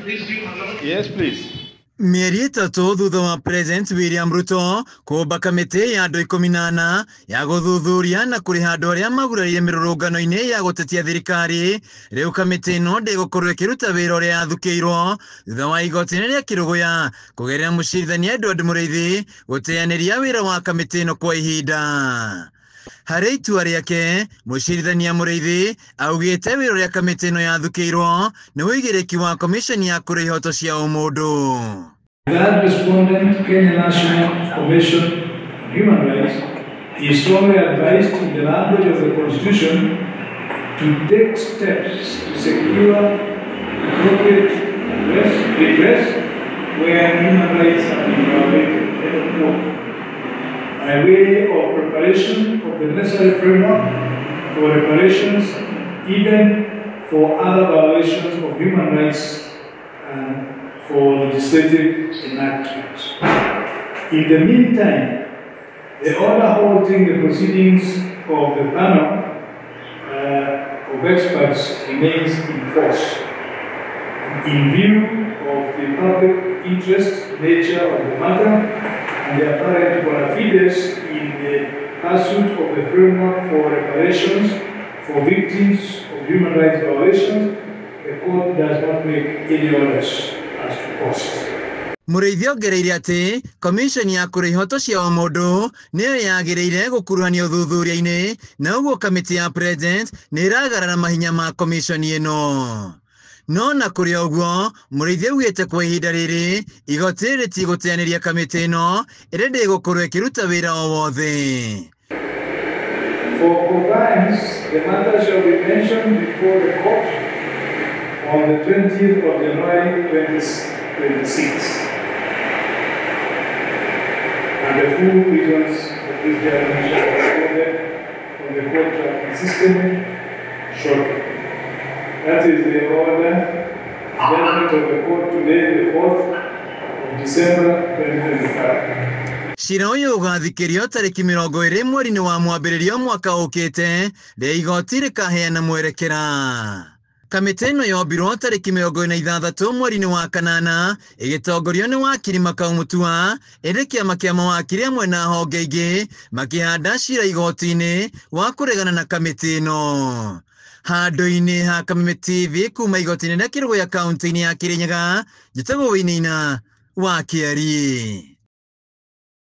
Yes, please. Mĩeri 3 thutha wa President William Ruto kũmba kamĩtĩ ya andũ 14 ya gũthuthuria na kũrĩha andũ arĩa magurarire mĩrũrũngano-inĩ ya gũtetia thirikari, rĩu kamĩtĩ ĩno ndĩgũkorwo ĩkĩruta wĩra ũrĩa yathukĩirwo thutha wa igoti inene rĩa Kĩrũgũya kũgerera mũcirithania Edward Mũrĩithi gũteanĩria wĩra wa kamĩtĩ ĩno kwa ihinda. Harĩ itua rĩake, mũcirithania Mũrĩithi augĩte wĩra ũrĩa kamĩtĩ ĩno yathukĩirwo nĩ ũigĩrĩki wa commission ya kũrĩa ihoto cia ũmũndũ. That respondent, Kenya National Commission on Human Rights, is strongly advised in the language of the Constitution to take steps to secure appropriate redress where human rights have been violated, end of quote, by way of preparation of the necessary framework for reparations, even for other violations of human rights and for legislative enactments. In the meantime, the order halting the proceedings of the panel of experts remains in force. In view of the public interest nature of the matter and the apparent bona fides in the pursuit of the framework for reparations for victims of human rights violations, the court does not make any orders as to costs. Mũrĩithi ongereire atĩ commission ya kũrĩa ihoto cia ũmũndũ nĩyo yagĩrĩire gũkuruhanio ũthuthuria-inĩ, na ũguo kamĩtĩ ya President nĩ ĩragarara mahinya ma commission ĩno. No na kũrĩ ũguo, Mũrĩithi augĩte kwa ihinda rĩrĩ igoti rĩrĩ rĩtigũteanĩria kamĩtĩ ĩno ĩrĩa ndĩgũkorwo ĩkĩruta wĩra o wothe. For compliance, the matter shall be mentioned before the court on the 20th of January 2026. And the full reasons of this judgment shall be recorded on the court tracking system shortly. That is the order, judgment of the court today, the 4th of December 2025. Cira ũyũ ũgathikĩrio tarĩki 20 mweri-inĩ wa mwambĩrĩrio mwaka ũkĩte rĩa igoti rĩkaheana mwerekera. Kamĩtĩ ĩno yombirwo tarĩki 46 mweri-inĩ wa kanana ĩgĩtongorio nĩ wakiri Makau Mutua, ĩndĩ kĩama kĩa mawakiri amwe na honge ingĩ makĩhanda cira igoti-inĩ wa kũregana na kamĩtĩ ĩno. Handũ-inĩ ha Kameme TV kuma igoti-inĩ rĩa Kĩrũgũya kaunti-inĩ ya Kĩrĩnyaga, njĩtagwo Wĩinĩina wa Kĩari.